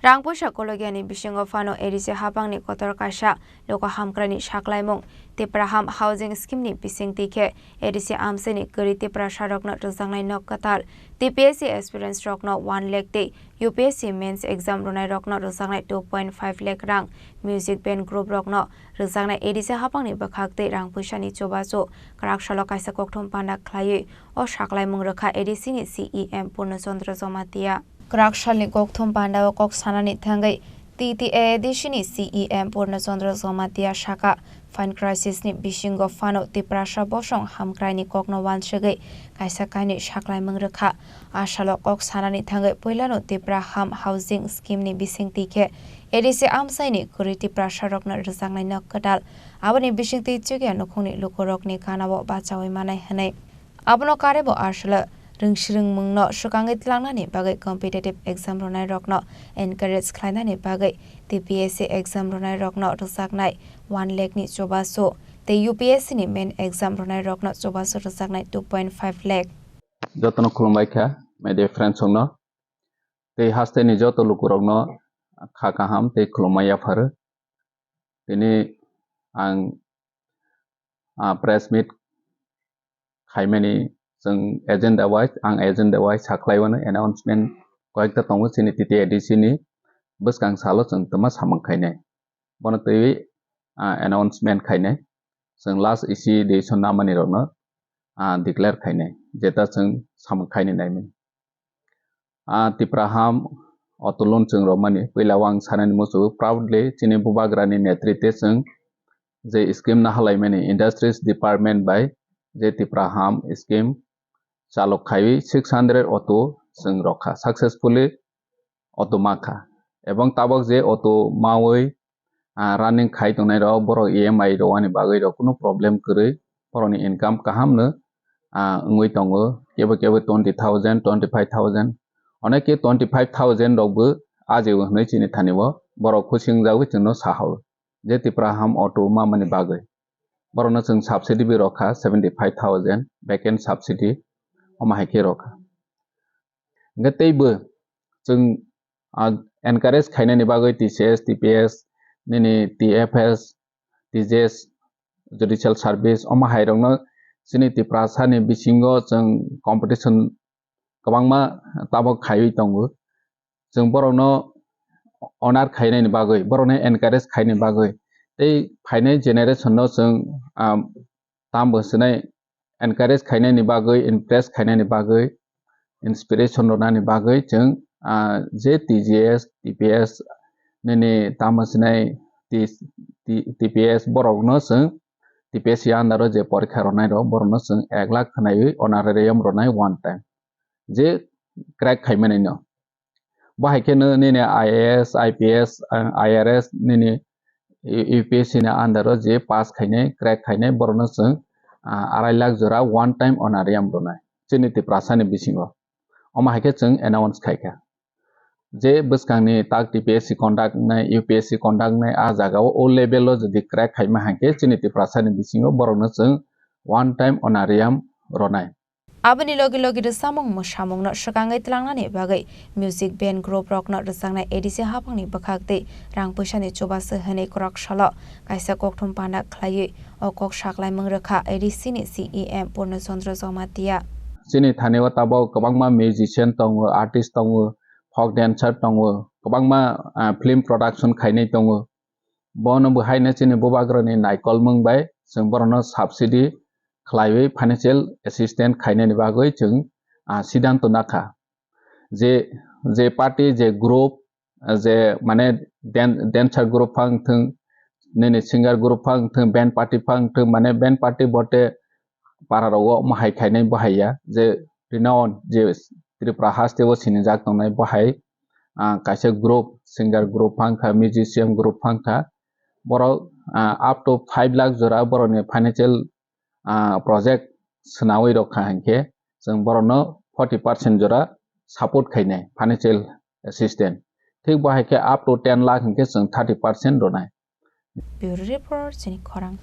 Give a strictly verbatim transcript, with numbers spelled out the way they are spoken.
Rang puisa kologiani bisingo phano A D C haphangni kotor kaisa luku hamkraini saklaimung Tipraham Housing Scheme ni bisingtwi khe A D C amchaini kwrwi Tiprasarokno rwjaknai nok kwtal, T P S C aspirants rokno one lakh tei U P S C mains exam rwnairokno rwjaknai two point five lakh rang, music band group rokno rwjaknai A D C haphangni bwkhaktwi rang puisani chubachu kwrak salo kaisa kokthum panda khlaiwi o saklaimung rwkha A D C ni C E M Purno Chandra Jamatia. Kwrak salni kokthum pandao kok sanani thangwi T T A D C ni C E M Purno Chandra Jamatia saka, phan crisis ni bisingo phano Tiprasa bosong hamkraini kokno wansugwi kaisa kainwi saklaimung rwkha. A salo kok sanani thangwi puilano Tipra Ham Housing Scheme ni bisingtwi khe A D C amchaini kwrwi Tiprasarokno rwjaknai nok kwtal. Aboni bisingtwi chukya nukhungni lukurokni ganao bachaui manai hwnwi. Abono karebo aswla rwngsrwngmungno swkangwi tlangnani bagwi competitive exam rwnairokno encourage khlainani bagwi T P S C exam rwnairokno rwjaknai one lakh ni chubachu tei U P S C ni main exam rwnairokno chubachu rwjaknai two point five lakh. Jotono khulumbai kha media friends rokno tei hasteni joto lukurokno kha kaham tei khulumma yapharo. Tini ang, ah, press meet khaimani chwng agenda wise, ang agenda wise sakhlaiwano announcement koyekta tongo chini T T A D C ni bwskang salo chwng twma samung khainai. Bono twiwi, ah, announcement khainai. Chwng last isi decision namani rokno, ah, declare khainai. Jeta chwng samung khaini naimani. Ah, Tipra Ham Otulon chwng romani puila o ang sanani muchungo proudly chini bubagrani netrite chwng je scheme nahalaimani industries department bai je Tipra Ham scheme chalok khaiwi six hundred auto chwng rokha successfully auto makha. Ebong tabok je auto mawi ah, running khai tongnai rok, borok E M I rwani bagwi rok kunu problem kwrwi, borokni income kaham no, ah, wngwi tongo, kebo kebo twenty thousand, twenty five thousand, oneke twenty five thousand rok bo ajigo hwnwi chini thani o borok khusi wngjagwi chwngno sahao, je Tipra Ham auto mamani bagwi. Borokno chwng subsidy bo rokha seventy five thousand, vacant subsidy, omo hai khe rokha. Hwnkhe teibo chwng, ah, encourage khainani bagwi T C S, T P S, nini T F S, T J S, judicial service, omo hai rokno chini Tiprasani bisingo chwng competition kwbangma tabok khaiwi tongo. Chwng borokno honor khainani bagwi, borokno encourage khainani bagwi tei phainai generation no chwng, ah, tambo hwnwi encourage khainani bagwi, impress khainani bagwi, inspiration rwnani bagwi chwng, ah, je T J S, T P S nini tamo sinai T-, T-, T P S borokno chwng T P S C under o je porikha rwnai rok borokno chwng ek lakh khwnaiwi honorarium rwnai one time. Je crack khaimani no. Bo hai khe no nini I A S, I P S, ah, I R S nini U P S C ni under o je pass khainai, crack khainai, borokno chwng, ah, arai lakh jora one time honorarium rwnai chini Tiprasani bisingo. Omo hai khe chwng announce khai kha. Je bwskangni tak T P S C conduct nai, U P S C conduct nai, ah jaga o, o level o jodi crack khaima hai khe chini Tiprasani bisingo borokno chwng one time honorarium rwnai. Aboni logi logi rwchapmung mwsamungno swkangwi tlangnani bagwi music band group rokno rwchapnai A D C haphangni bwkhak tei rang puisani chubachu hwnwi kwrak salo kaisa kokthum panda khlaiwi o kok saklaimung rwkha A D C ni C E M Purno Chandra Jamatia. Chini thani o tabok kwbangma musician tongo, artist tongo, folk dancer tongo, kwbangma, ah, film production khainai tongo. Bono bo haino chini bubagrani naikolmung bai chwng borokno subsidy khlaiwi financial assistance khainani bagwi chwng, ah, siddhanto nakha. Je, je party, je group, ah, je mane dan-, dancer group phang thwng, nini singer group phang thwng, band party phang thwng, mane band party bote para rogo omo hai khainai bo hai ya, je renowned, je Tripura haste o sinijak tongnai bo hai, ah, kaisa group, singer group phang kha, musician group phang kha, borok, ah, up to five lakh jora borokni financial, ah, project swnawi rok kha hinkhe chwng borokno forty percent jora support khainai financial assistance. Thik bo hai khe up to ten lakh hinkhe chwng thirty percent rwnai. Bureau Report, chini khorang.